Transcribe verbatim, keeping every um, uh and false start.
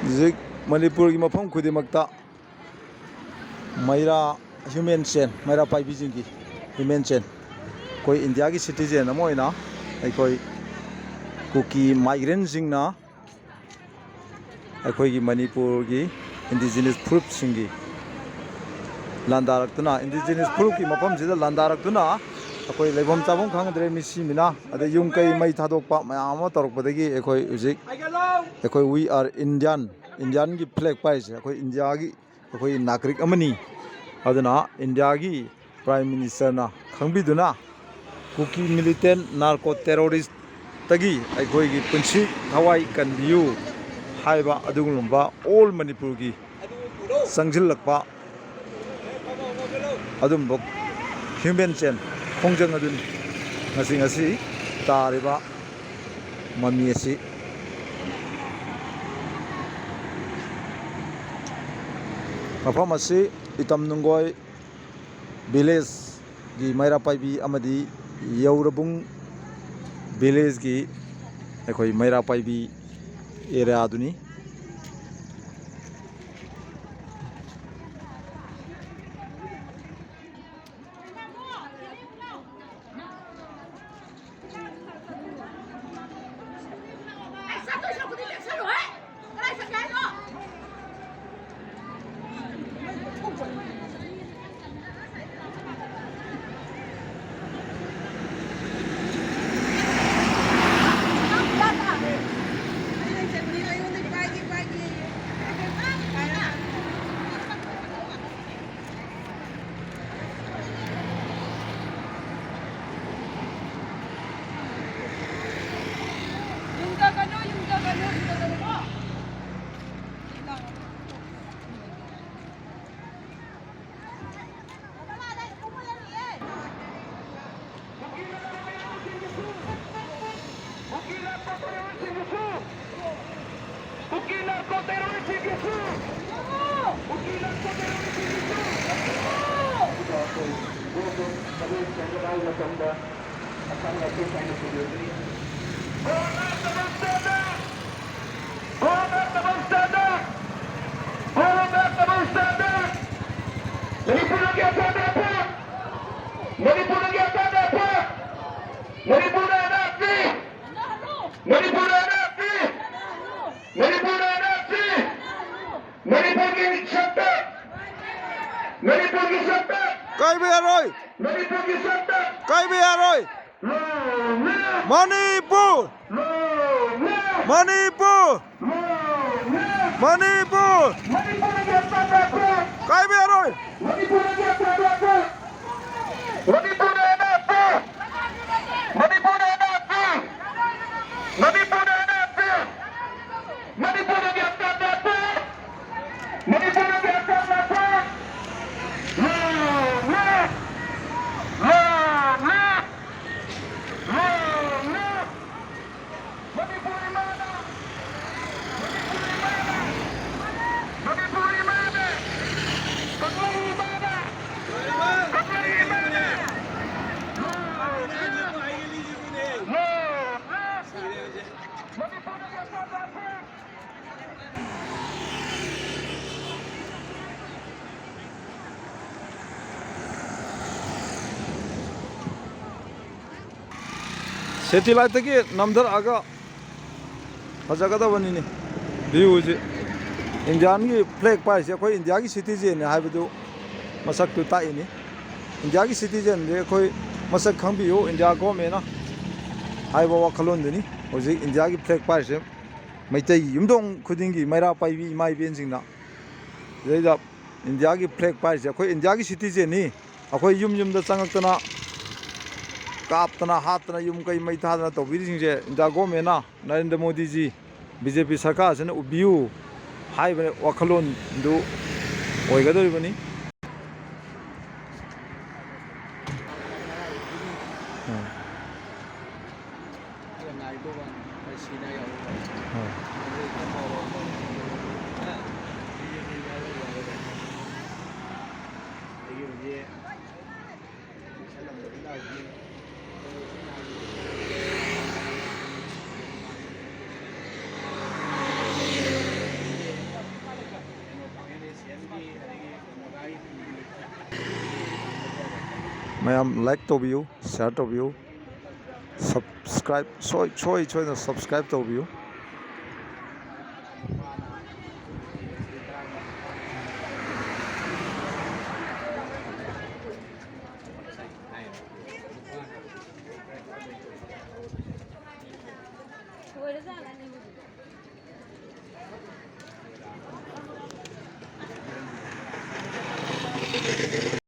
ꯍꯧꯖꯤꯛ ꯃꯅꯤꯄꯨꯔꯒꯤ ꯃꯐꯝ ꯈꯨꯗꯤꯡꯃꯛꯇ ꯃꯩꯔꯥ human chain, ꯃꯩꯔꯥ ꯄꯥꯏꯕꯤꯁꯤꯡꯒꯤ human chain, ꯑꯩꯈꯣꯏ ꯏꯟꯗꯤꯌꯥꯒꯤ citizen ꯑꯃ ꯑꯣꯏꯅ ꯑꯩꯈꯣꯏ ꯀꯨꯀꯤ migrantꯁꯤꯡꯅ ꯑꯩꯈꯣꯏꯒꯤ ꯃꯅꯤꯄꯨꯔꯒꯤ indigenous ꯐꯨꯔꯨꯞꯁꯤꯡꯒꯤ ꯂꯥꯟꯗꯥꯔꯛꯇꯨꯅ, indigenous ꯐꯨꯔꯨꯞꯀꯤ ꯃꯐꯝꯁꯤꯗ ꯂꯥꯟꯗꯥꯔꯛꯇꯨꯅ ꯑꯩꯈꯣꯏ ꯂꯩꯐꯝ ꯆꯥꯐꯝ ꯈꯪꯗ꯭ꯔꯦ, ꯃꯤꯁꯤ ꯃꯤꯅꯥ, ꯑꯗꯩ ꯌꯨꯝ ꯀꯩ ꯃꯩ ꯊꯥꯗꯣꯛꯄ ꯃꯌꯥꯝ ꯑꯃ ꯇꯧꯔꯛꯄꯗꯒꯤ ꯑꯩꯈꯣꯏ ꯍꯧꯖꯤꯛ, ꯑꯩꯈꯣꯏ we are Indian, ꯏꯟꯗꯤꯌꯥꯟꯒꯤ flag ꯄꯥꯏꯔꯤꯁꯦ ꯑꯩꯈꯣꯏ ꯏꯟꯗꯤꯌꯥꯒꯤ, ꯑꯩꯈꯣꯏ ꯅꯥꯒꯔꯤꯛ ꯑꯃꯅꯤ꯫ ꯑꯗꯨꯅ ꯏꯟꯗꯤꯌꯥꯒꯤ Prime Ministerꯅ ꯈꯪꯕꯤꯗꯨꯅ ꯀꯨꯀꯤ militant narco terroristꯇꯒꯤ ꯑꯩꯈꯣꯏꯒꯤ ꯄꯨꯟꯁꯤ ꯊꯋꯥꯏ ꯀꯟꯕꯤꯌꯨ ꯍꯥꯏꯕ ꯑꯗꯨꯒꯨꯝꯂꯕ all ꯃꯅꯤꯄꯨꯔꯒꯤ ꯆꯪꯁꯤꯜꯂꯛꯄ ꯑꯗꯨꯝꯕ human chain ꯈꯣꯡꯖꯪ ꯑꯗꯨꯅꯤ ꯉꯁꯤ, ꯉꯁꯤ ꯇꯥꯔꯤꯕ ꯃꯃꯤ ꯑꯁꯤ꯫ ꯃꯐꯝ ꯑꯁꯤ ꯏꯇꯝ ꯅꯨꯡꯒꯣꯏ villageꯒꯤ ꯃꯩꯔꯥ ꯄꯥꯏꯕꯤ ꯑꯃꯗꯤ ꯌꯧꯔꯕꯨꯡ villageꯀꯤ ꯑꯩꯈꯣꯏ ꯃꯩꯔꯥ ꯄꯥꯏꯕꯤ areaꯗꯨꯅꯤ꯫ Manipur N F C! ꯃꯅꯤꯄꯨꯔꯒꯤ ꯁꯛꯇꯝ! ꯃꯅꯤꯄꯨꯔꯒꯤ ꯁꯛꯇꯝ! ꯀꯥꯏꯕ ꯌꯥꯔꯣꯏ! ꯃꯅꯤꯄꯨꯔꯒꯤ ꯁꯛꯇꯝ! ꯀꯥꯏꯕ ꯌꯥꯔꯣꯏ! ꯂꯣꯡ ꯂꯤꯚ! ꯃꯅꯤꯄꯨꯔ! ꯂꯣꯡ ꯂꯤꯚ! ꯃꯅꯤꯄꯨꯔ! ꯂꯣꯡ ꯂꯤꯚ! ꯃꯅꯤꯄꯨꯔ! ꯃꯅꯤꯄꯨꯔꯒꯤ ꯁꯛꯇꯝ! ꯀꯥꯏꯕ ꯌꯥꯔꯣꯏ! ꯃꯅꯤꯄꯨꯔꯒꯤ ꯁꯛꯇꯝ! ꯃꯅꯤꯄꯨꯔ ꯑꯦꯟ ꯑꯦꯐ ꯁꯤ! ꯃꯅꯤꯄꯨꯔ ꯑꯦꯟ ꯑꯦꯐ ꯁꯤ! ꯃꯅꯤꯄꯨꯔ ꯑꯦꯟ ꯑꯦꯐ ꯁꯤ! ꯃꯅꯤꯄꯨꯔꯗꯒꯤ ꯑꯞꯇꯥ ꯇꯥꯇꯥ! ꯃꯅꯤꯄꯨꯔꯗꯒꯤ ꯑꯞꯇꯥ ꯇꯥꯇꯥ! ꯂꯣꯡ ꯂꯤꯚ! ꯂꯣꯡ ꯂꯤꯚ! ꯂꯣꯡ ꯂꯤꯚ! ꯃꯅꯤꯄꯨꯔ ꯏꯃꯥꯅ! ꯃꯅꯤꯄꯨꯔ ꯏꯃꯥꯅ! ꯃꯅꯤꯄꯨꯔ ꯏꯃꯥꯅ! ꯀꯪꯂꯩ ꯏꯃꯥꯅ! ꯀꯪꯂꯩ ꯏꯃꯥꯅ! ꯂꯣꯡ ꯂꯤꯚ! ꯂꯣꯡ ꯂꯤꯚ! ꯃꯅꯤꯄꯨꯔꯗꯒꯤ ꯑꯞꯇꯥ ꯇꯥꯇꯥ! ꯁꯦꯇꯤꯂꯥꯏꯠꯇꯒꯤ ꯅꯝꯊꯔꯛꯑꯒ ꯐꯖꯒꯗꯕꯅꯤꯅꯦ ꯚ꯭ꯌꯨꯁꯦ꯫ ꯏꯟꯗꯤꯌꯥꯟꯒꯤ ꯐ꯭ꯂꯦꯛ ꯄꯥꯏꯔꯤꯁꯦ ꯑꯩꯈꯣꯏ ꯏꯟꯗꯤꯌꯥꯒꯤ ꯁꯤꯇꯤꯖꯦꯟꯅꯤ ꯍꯥꯏꯕꯗꯨ ꯃꯁꯛꯇꯨ ꯇꯥꯛꯏꯅꯤ꯫ ꯏꯟꯗꯤꯌꯥꯒꯤ ꯁꯤꯇꯤꯖꯦꯟꯁꯦ ꯑꯩꯈꯣꯏ ꯃꯁꯛ ꯈꯪꯕꯤꯌꯨ, ꯏꯟꯗꯤꯌꯥ ꯒꯣꯔꯃꯦꯟꯅ ꯍꯥꯏꯕ ꯋꯥꯈꯜꯂꯣꯟꯗꯨꯅꯤ꯫ ꯍꯧꯖꯤꯛ ꯏꯟꯗꯤꯌꯥꯒꯤ ꯐ꯭ꯂꯦꯛ ꯄꯥꯏꯔꯤꯁꯦ ꯃꯩꯇꯩꯒꯤ ꯌꯨꯝꯊꯣꯡ ꯈꯨꯗꯤꯡꯒꯤ ꯃꯩꯔꯥ ꯄꯥꯏꯕꯤ ꯏꯃꯥ ꯏꯕꯦꯟꯁꯤꯡꯅ ꯁꯤꯗꯩꯗ ꯏꯟꯗꯤꯌꯥꯒꯤ ꯐ꯭ꯂꯦꯛ ꯄꯥꯏꯔꯤꯁꯦ ꯑꯩꯈꯣꯏ ꯏꯟꯗꯤꯌꯥꯒꯤ ꯁꯤꯇꯤꯖꯦꯟꯅꯤ꯫ ꯑꯩꯈꯣꯏ ꯌꯨꯝ ꯌꯨꯝꯗ ꯆꯪꯉꯛꯇꯅ ꯀꯥꯞꯇꯅ ꯍꯥꯠꯇꯅ ꯌꯨꯝ ꯀꯩ ꯃꯩ ꯊꯥꯗꯅ ꯇꯧꯕꯤꯔꯤꯁꯤꯡꯁꯦ ꯏꯟꯗꯤꯌꯥ ꯒꯣꯔꯃꯦꯟꯅ ꯅꯔꯦꯟꯗ꯭ꯔ ꯃꯣꯗꯤꯖꯤ ꯕꯤ ꯖꯦ ꯄꯤ ꯁꯔꯀꯥꯔꯁꯤꯅ ꯎꯕꯤꯌꯨ ꯍꯥꯏꯕ ꯋꯥꯈꯜꯂꯣꯟꯗꯨ ꯑꯣꯏꯒꯗꯧꯔꯤꯕꯅꯤ꯫ ꯎꯝ꯫ ꯎꯝ꯫ ꯃꯌꯥꯝ ꯂꯥꯏꯛ ꯇꯧꯕꯤꯌꯨ, ꯁꯤꯌꯥꯔ ꯇꯧꯕꯤꯌꯨ, ꯁꯕ-, ꯁꯕꯁꯀ꯭ꯔꯥꯏꯕ ꯁꯣꯏ ꯁꯣꯏ ꯁꯣꯏꯗꯅ ꯁꯕꯁꯀ꯭ꯔꯥꯏꯕ ꯇꯧꯕꯤꯌꯨ꯫